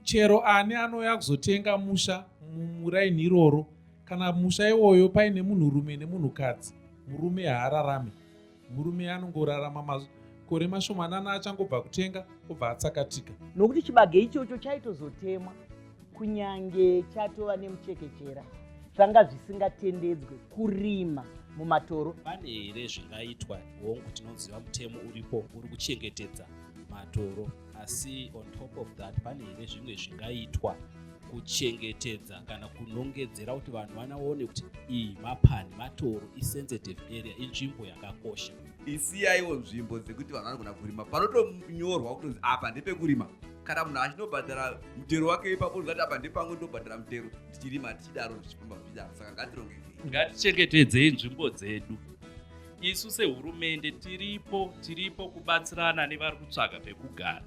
Chero ani anouya kuzotenga musha muraini iroro, kana musha iwoyo paine munhurume nemunhukadzi, murume haararame. Murume anongorarama makore mashomanana achangobva kutenga, obva atsakatika. Nokuti chibage ichocho chaitozotemwa kunyange chatova nemuchekechera, zvanga zvisingatendedzwe kurima mumatoro. Pane here zvingaitwa? Hongu, tinoziva mutemo uripo uri kuchengetedza matoro, asi on top of that, pane here zvimwe zvingaitwa kuchengetedza kana kunongedzera kuti vanhu vanaone kuti iyi mapani, matoro, isensitive area, inzvimbo yakakosha? Isiyaiwo nzvimbo dzekuti vanhu vanogona kurima, panotonyorwa kutonzi apa ndepekurima. Kana munhu achinobhadhara mutero wake ipapo, ngati apa ndepangu, ndobhadhara mutero tichirima, tichidaro, zvichifamba zvichidaro. Saka ngatirongekei. Ngatichengetedzei nzvimbo dzedu. Isu sehurumende tiripo, tiripo kubatsirana nevari kutsvaga pekugara.